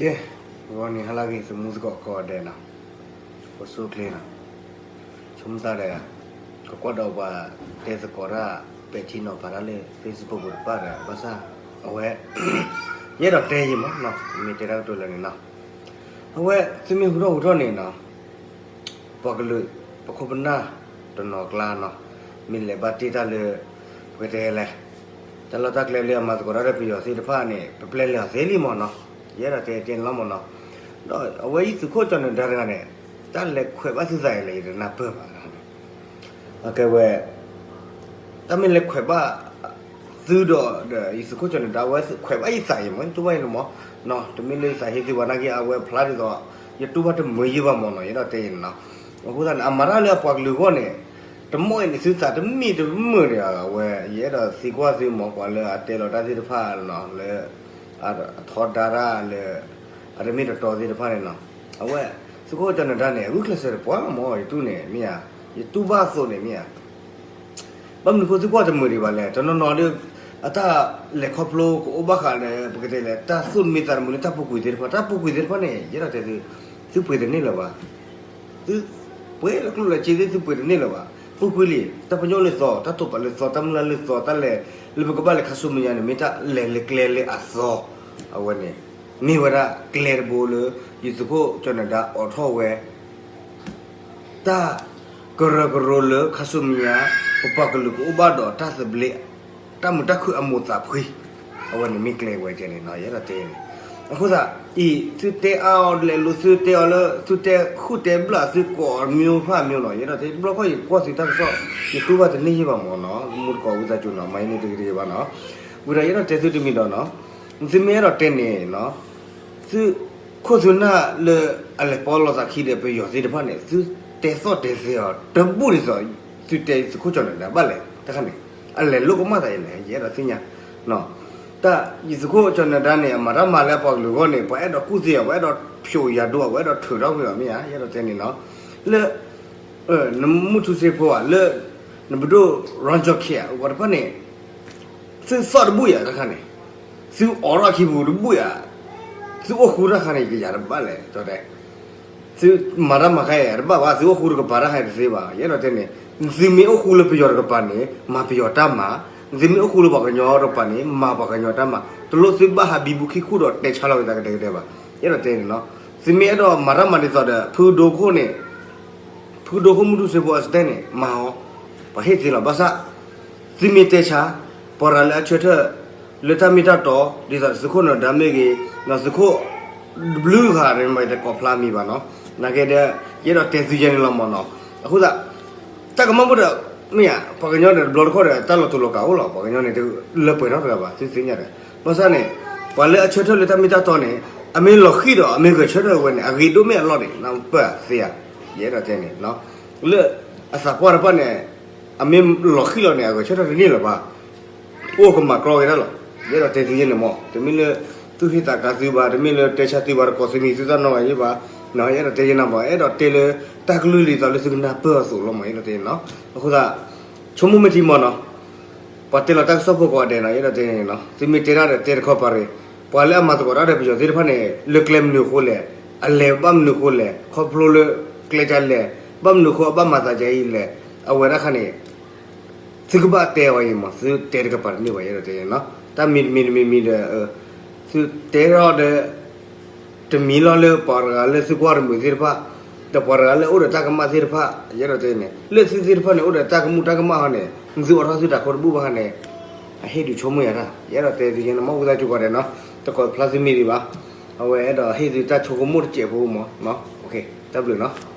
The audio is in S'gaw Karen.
ကဲ, ဂီၤနံၤဟါလၢအဂ့ၤ သမူသကိးကိးဂၤဒဲးနီၤ, အိၣ်ဆူၣ်အိၣ်ချ့နီၤ, ဆိကမိၣ်သးဒီး ကကွၢ်ဒီးပှၤတဲသကိးတၢ် ပဲာ်ထံနီၤဖးတၢ်လၢ Facebook ပူၤတဖၣ်ဒီး ဘၣ်ဆၣ် အဝဲ ယအဲၣ်ဒိးတဲယံာ်မးနီၤ, မ့ၢ်တဲတၢ်ကတိၤလၢန့ၣ်နီၤ, အဝဲ သုမ့ၢ်ဟူထီၣ်ဟူထီၣ်န့ၣ်နီၤ ပှၤကလုာ် ပခိၣ်ပနၢ်တနီၤကျါနီၤ, မ့ၢ်လဲၤဘၣ်တ့ၢ်တၢ်လၢ ပကတဲလဲၣ်, တၢ်လီၢ်တၢ်ကျဲလၢအမၤသကိးတၢ်ဒီးပယီၤသ့ၣ်တဖၣ်န့ၣ် ပပျဲလဲၤအီၤသ့လံမးနီၤ, ယအဲၣ်ဒိးတဲတဲန့ၣ်လီၤမးနီၤ, ဒီးအဝဲယသုးခိၣ်ကၠီၤနၢၤဒါတဂၤန့ၣ် တၢ်လဲၤခွဲးဘၣ်သုသးအံၤလဲၣ် ယတနၢ်ပၢၢ်ဘၣ်န့ၣ် အကဲဝဲ တၢ်မ့ၢ်လဲၤခွဲးဘၣ် သုဒီး ဒီးယသုးခိၣ်ကၠီၤနၢၤဒါ အဝဲခွဲးဘၣ်ယသးအံၤမး ယတူၢ်ဘၣ်အံၤန့ၣ်မး, တမ့ၢ်လၢယသးဟ့သုဘၣ်နာ်က့ အဝဲဖျါဒ်သိး ယတူၢ်ဘၣ်တမုာ်ယံာ်ဘၣ်မးနီၤ, ယအဲၣ်ဒိးတဲအံၤန့ၣ်နီၤ, အဃိသတးန့ၣ် အမၤတၢ်လၢအပှၤကလုာ်အဂီၢ်န့ၣ် တမ့ၢ်အံၤန့ၣ် သုသးတမံတမုာ်န့ၣ် အဝဲ ယအဲၣ်ဒိးသံကွၢ်သုမး ပှၤလၢအတဲလီၤတၢ်သ့ၣ်တဖၣ်နီၤ လၢ အထီဒါတၢ်လၢ အတမ့ၢ်တတီသ့ၣ်တဖၣ်န့ၣ်နီၤ, အဝဲ သုးခိၣ်ကၠီၤနၢၤဒါန့ၣ် အဂုာ်ကျဲးစၢးတပှၢ်မး ယတူၢ်န့ၣ် မ့ၢ်ဧါ, ယတူၢ်ဘၣ်အသိးန့ၣ် မ့ၢ်ဧါ, ဘၣ်မနုၤဃိသုကွၢ်တမုာ်ဒံးဘၣ်လဲၣ်, တနီၤနီၤဒီး အတၢ်လဲၤခီဖျိကအိၣ်ဘၣ်ဃးလၢ ပကတဲလဲၣ် တၢ်သူၣ်တမံသးတမုာ်လၢတၢ်ပူၤကွံာ်သ့ၣ်တဖၣ်, တၢ်ပူၤကွံာ်သ့ၣ်တဖၣ်န့ၣ် ယအဲၣ်ဒိးတဲသု သုပှ့ၤတန့ၢ်လၢၤဘၣ် သုပှ့ၤလၢကျိၣ်လၢစ့သ့ၣ် သုပှ့ၤတန့ၢ်လၢၤဘၣ်, ပူၤကွံာ်လံ, တၢ်ပညိၣ်လၢသီ, တၢ်တိာ်ပာ်လၢသီ, တၢ်မုၢ်လၢ်လၢသီ, တၢ်လဲၤ လၢပကဘၣ်လဲၤခါဆူမဲာ်ညါန့ၣ် မ့ၢ်တၢ်လဲၤလၢကျဲလၢအသီ, အဝဲန့ၣ် မ့ၢ်ဝဲဒၣ်ကျဲတဘိလၢ ယသုးခိၣ်ကၠီၤနၢၤဒါအိးထီၣ်ဝဲ တၢ်ကရၢကရိလၢခါဆူမဲာ်ညါ ပပှၤကလုာ်ကအိၣ်ဘၣ်ဒီးတၢ်သဘျ့ တၢ်မုာ်တၢ်ခုၣ်အမိၢ်သးဖှံ, အဝဲန့ၣ်မ့ၢ်ကျဲဝဲကဲန့ၣ်နီၤ, ယအဲၣ်ဒိးတဲန့ၣ်, အဃိသတး အံၤ သုတဲအါအီၤလဲၤလိၤ သုတဲအီၤလၢ သုတဲဃုတဲဘျၣ် သုကိးအမျိုးဖးမျိုးနီၤ, ယအဲၣ်ဒိးတဲ တဘျီခီၣ်ယကွၢ်သုတၢ်ကစီၣ် ယတူၢ်ဘၣ်တန့ၢ်ယံာ်ဘၣ်မးနီၤ, မူတကိးဝံသးစူၤနီၤ, မၤအံၤန့ၣ်တဂ့ၤတဂ့ၤဘၣ်နီၤ, ဝံၤဒီးယအဲၣ်ဒိးတဲသုတမံၤဒီးနီၤ, သုမ့ၢ်အဲၣ်ဒိးတဲန့ၣ်နီၤ သုးခိၣ်သုးနၢ်လၢအလဲၤပီလိာ်သးခံဒီးပယီၤသ့ၣ်တဖၣ်န့ၣ် သုတဲသီၣ်တဲသဲအီၤ တဘူၣ်ဒ်သိး သုတဲသုးခိၣ်ကၠီၤနၢၤဒါဘၣ်လဲၣ်, တခါန့ၣ် အလဲၤလိာ်ကမၣ်သးအံၤလဲၣ် ယအဲၣ်ဒိးသ့ၣ်ညါ, တၢ်ယသုးခိၣ်ကၠီၤနၢၤဒါန့ၣ် အမၤတၢ်မၤလၢအပှၤကလုာ်အဂီၢ်န့ၣ် ပှၤအဲၣ်ဒိးကူၣ်သ့အီၤ ပှၤအဲၣ်ဒိးဖျိးယၤဒိအီၤ ပှၤအဲၣ်ဒိးထုးထီၣ်ကွံာ်အီၤမ့ၢ်ဧါ, ယအဲၣ်ဒိးတဲန့ၣ်နီၤ, လၢ နမုၢ်ထူစ့ဖိဧါ လၢ နပဒိၣ် ရၣ်ကၠီၣ်ခ့ဧါ ပှၤတဖၣ်န့ၣ် သုသီၣ်တဘူၣ်ယၤတခါန့ၣ်, သုအိးထီၣ်ခံပူၤတဘူၣ်ယၤ, သုအိၣ်ဃူတၢ်ခါန့ၣ် ကယၤတဘၣ်လဲၣ် တဲ, သုမၤတၢ်မၤခါအံၤတဘၣ်ဘၣ်, သုအိၣ်ဃူတကပၤတၢ်ခါအံၤတသ့ဘၣ်, ယအဲၣ်ဒိးတဲန့ၣ်, သုမ့ၢ်အိၣ်ဃူလၢပယီၤတကပၤန့ၣ် မၤပယီၤတၢ်မၤ, သုမ့ၢ်အိၣ်ဃူလၢပှၤကညီတကပၤန့ၣ် မၤပှၤကညီတၢ်မၤ, တလိၣ်သုဘၣ်ဟးဘံဘူခံခိၣ်ဒီးတဲဆါလီၤက့ၤသးကဒဲကဒဲဘၣ်, ယအဲၣ်ဒိးတဲန့ၣ်နီၤ, သုမ့ၢ်အဲၣ်ဒိးမၤတၢ်မၤဒ်သိးဒီး ဖုဒိခိၣ်န့ၣ် ဖုဒိခိၣ်မုၢ်ထူစ့ဖိအစတဲန့ၣ် မၤအီၤ, ပှၤဟ့ၣ်သ့လီၤ, ဘၣ်ဆၣ် သုမ့ၢ်တဲဆါ ပှၤတဂၤလၢအဆၢထၢၣ် လၢတၢ်မ့ၢ်တၢ်တီ ဒ်သိးသုးခိၣ်နၢၤဒါမ့ၢ်ဂ့ၤ, သုးခိၣ် တဘျုးဂၤန့ၣ် မ့ၢ်တကိးဖျါမံၤဘၣ်နီၤ, နာ်က့ဒီး ယအဲၣ်ဒိးတဲသုယဲန့ၣ်လီၤမးနီၤ, အဃိသတး တၢ်ကမၣ်ဖိဒီး မ့ၢ်ဧါ ပှၤကညီန့ၣ် တဘျီတခီၣ်ဒီး တၢ်လီၤတူာ်လီၤကာ်အိၣ်လီၤ, ပှၤကညီန့ၣ် တလၢပှဲၤနီတဂၤဘၣ် သုသ့ၣ်ညါဒီး, ဘၣ်ဆၣ်န့ၣ် ပှၤလၢအဆၢထၢၣ်လၢတၢ်မ့ၢ်တၢ်တီန့ၣ် အမ့ၢ်လီၤဃံၤဒီး အမ့ၢ်ဂဲၤဆၢထၢၣ်ဝဲန့ၣ် အဂ့ၤဒိၣ်မ့ၢ်အလီၢ်န့ၣ် နပၢၢ်သ့ဧါ, ယအဲၣ်ဒိးတဲန့ၣ် လၢအသးပှၢ်တဖၣ်န့ၣ် အမ့ၢ်လီၤဃံၤလီၤန့ၣ် အဂဲၤဆၢထၢၣ်တန့ၢ်လၢၤဘၣ်, အိၣ်ကမၤကြီက့ၤတၢ်လီၤ, ယအဲၣ်ဒိးတဲသုယဲန့ၣ်မး, တမ့ၢ်လၢ သုဟ့ၣ်သးကါသုဘၣ်, တမ့ၢ်လၢတဲဆါသုဘၣ် တကိးသုမံၤသုသၣ်နီတဂၤယဲဘၣ်, ယအဲၣ်ဒိးတဲယဲန့ၣ်မး, အဲၣ်ဒိးတဲလၢ တၢ်ကလုၢ်ဒ်သိးလၢသုကနၢ်ပၢၢ်အသိးလီၤမး, ယအဲၣ်ဒိးတဲန့ၣ်နီၤ, အဃိသတး ဆိကမိၣ်မ့ၢ်ထံမးနီၤ ပှၤတဲလီၤတၢ်ကစီၣ်ဖိကိးဂၤဒဲးနီၤ, ယအဲၣ်ဒိးတဲန့ၣ်နီၤ, သုမ့ၢ်တဲတၢ်ဒီးတဲတခီပၤရ့ၣ်, ပှၤလၢအမၤသကိးတၢ်ဒီးပယီၤသ့ၣ်တဖၣ်န့ၣ် လၢကျဲမနုၤအဃိလဲၣ်, အလဲၤဘၣ်မနုၤအဃိလဲၣ်, ခီဖျိလၢကျဲဒ်လဲၣ်, ဘၣ်မနုၤအဃိအဘၣ်မၤသးဒ်အံၤလဲၣ်, အဝဲဒၣ်ခါန့ၣ် သုကဘၣ်တဲအီၤအံၤမး, သုတဲတကပၤတန့ၢ်ဘၣ် ယအဲၣ်ဒိးတဲနီၤ, တၢ်မံၤတမံၤတမံၤမံၤဒီး သုတဲထီၣ်ဒီး တမံၤလီၤလၢပှၤတဂၤလၢသုကွၢ်တမုာ်သ့ၣ်တဖၣ်, ဒီးပှၤတဂၤလၢအိၣ်ဒီးတၢ်ကမၣ်သ့ၣ်တဖၣ်, ယအဲၣ်ဒိးတဲန့ၣ် လၢသုသ့ၣ်တဖၣ်န့ၣ် အိၣ်ဒီးတၢ်ကမူၣ်တၢ်ကမၣ်ဟီန့ၣ် သုအိးထီၣ်သုတၤခိၣ်တဘူၣ်ဘၣ်ခါန့ၣ် အဟ့ၣ်ဒုးဆိကမိၣ်ယၤတၢ်, ယအဲၣ်ဒိးတဲသုယဲန့ၣ်မး ဝံသးစူၤကိးဂၤဒဲးနီၤ, တကိးဖျါသုမံၤဒံးဘၣ်, အဝဲအဲၣ်ဒိးဟ့ၣ်သုတၢ်ဆိကမိၣ်တစဲးဖိမး, တၢ်ဘျုးနီၤ.